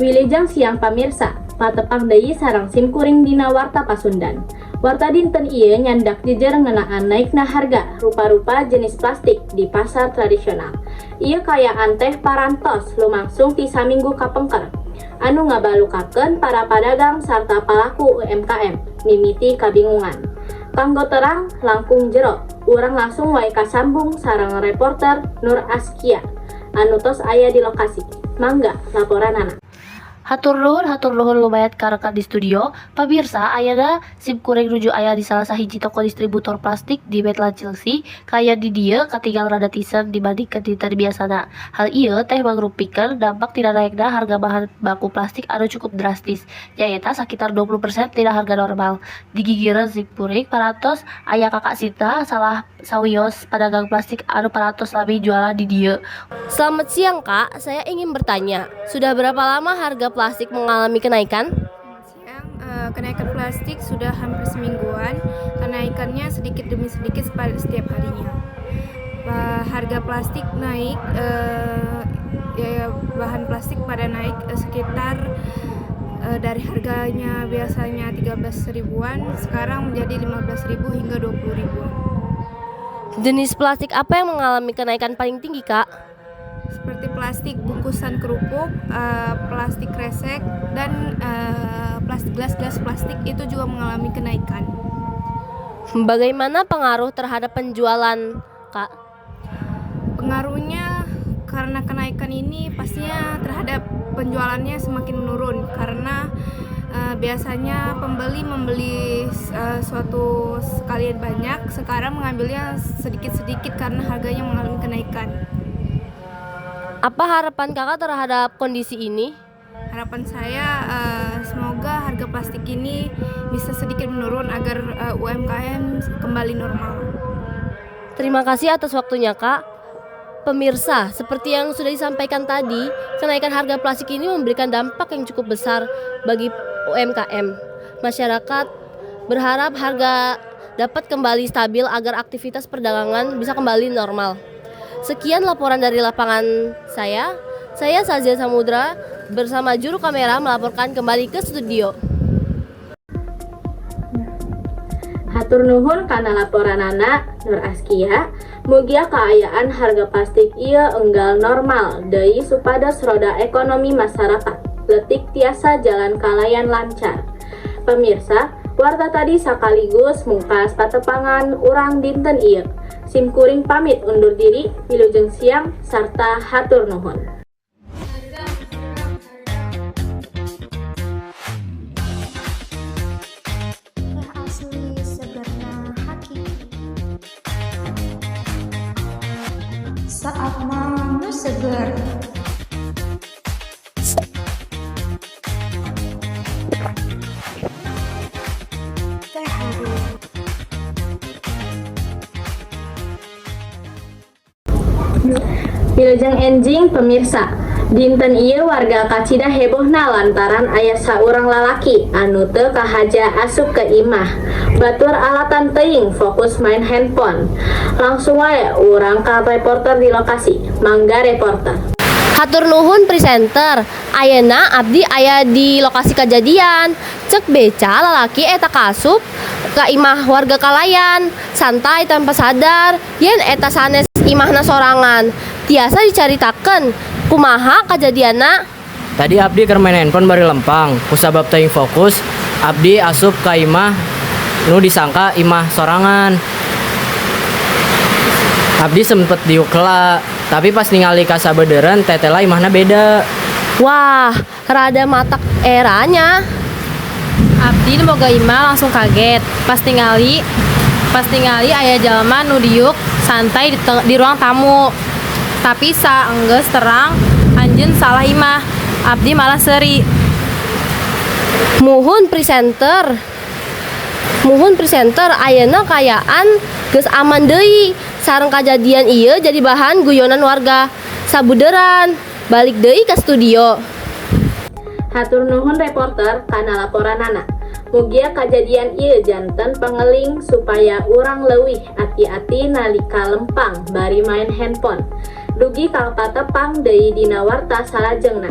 Wilujeng siang, pamirsa, patepang deui sareng simkuring dina Warta Pasundan. Warta dinten ieu nyandak jejer ngeunaan naikna harga rupa-rupa jenis plastik di pasar tradisional. Ieu kaayaan teh parantos lumangsung ti saminggu kapengker. Anu ngabalukarkeun para padagang sarta palaku UMKM mimiti kabingungan. Kanggo terang langkung jero, urang langsung wae kasambung sareng reporter Nur Askia anu tos aya di lokasi. Mangga laporanana. Hatur nuhun lumayat ka rekan di studio. Pamirsa, ayeuna sim kuring nuju aya di salah sahiji toko distributor plastik di Metla Cileungsi. Kaayaan di dieu katinggal rada tisen dibandingkeun dinten biasana. Hal ieu teh mangrupikeun dampak tina naekna harga bahan baku plastik anu cukup drastis, nyaeta sakitar 20% tina harga normal. Di gigireun sim kuring parantos aya Kakak Sinta, salah sawios padagang plastik anu parantos lami jualan di dieu. Selamat siang, Kak, saya ingin bertanya, sudah berapa lama harga plastik mengalami kenaikan? Selamat siang, kenaikan plastik sudah hampir semingguan, kenaikannya sedikit demi sedikit setiap harinya. Harga plastik naik, ya bahan plastik pada naik sekitar dari harganya biasanya 13 ribuan, sekarang menjadi 15.000 hingga 20 ribuan. Jenis plastik apa yang mengalami kenaikan paling tinggi, Kak? Seperti plastik bungkusan kerupuk, plastik kresek, dan plastik gelas-gelas plastik itu juga mengalami kenaikan. Bagaimana pengaruh terhadap penjualan, Kak? Pengaruhnya karena kenaikan ini pastinya terhadap penjualannya semakin menurun karena biasanya pembeli membeli suatu sekalian banyak, sekarang mengambilnya sedikit-sedikit karena harganya mengalami kenaikan. Apa harapan Kakak terhadap kondisi ini? Harapan saya semoga harga plastik ini bisa sedikit menurun agar UMKM kembali normal. Terima kasih atas waktunya, Kak. Pemirsa, seperti yang sudah disampaikan tadi, kenaikan harga plastik ini memberikan dampak yang cukup besar bagi UMKM. Masyarakat berharap harga dapat kembali stabil agar aktivitas perdagangan bisa kembali normal. Sekian laporan dari lapangan saya. Saya Sazia Samudra bersama juru kamera melaporkan kembali ke studio. Hatur nuhun kana laporanana, Nur Askia. Mugia kaayaan harga plastik ieu enggal normal deui supados roda ekonomi masyarakat leutik tiasa jalan kalayan lancar. Pemirsa, warta tadi sakaligus mungkas patepangan urang dinten ieu. Sim kuring pamit undur diri, wilujeng siang sarta hatur nuhun. Teh asli segerna hakiki. Saat nu seger. Teh harum. Wilujeng enjing, pemirsa. Dinten ieu warga kacida hebohna lantaran aya saurang lalaki anu teu kahaja asup ke imah batur alatan teuing fokus main handphone. Langsung wae urang ka reporter di lokasi. Mangga, reporter. Hatur nuhun, presenter. Ayeuna abdi aya di lokasi kejadian. Cek beca, lalaki eta kasup ka imah warga kalayan santai tanpa sadar yen eta sanes imahna sorangan. Tiasa dicaritakeun kumaha kajadianna? Tadi abdi keur main handphone bari lempang. Kusabab teuing fokus, abdi asup ka imah nu disangka imah sorangan. Abdi sempet diuk heula, tapi pas ningali ka sabeudeureuan tetela imahna beda. Wah, rada matak era nya. Abdi nu boga imah langsung kaget pas ningali aya jalma nu diuk santai di ruang tamu. Tapi saenggeus terang anjeun salah imah, abdi malah seuri. Muhun, presenter. Muhun, presenter, ayeuna kaayaan geus aman deui. Sareng kajadian ieu jadi bahan guyonan warga sabudeureun. Balik deui ka studio. Hatur nuhun, reporter, kana laporanana. Mugia kajadian ieu janten pangeling supaya urang leuwih ati-ati nalika lempang bari main handphone. Dugi ka patepang deui dina warta salajengna.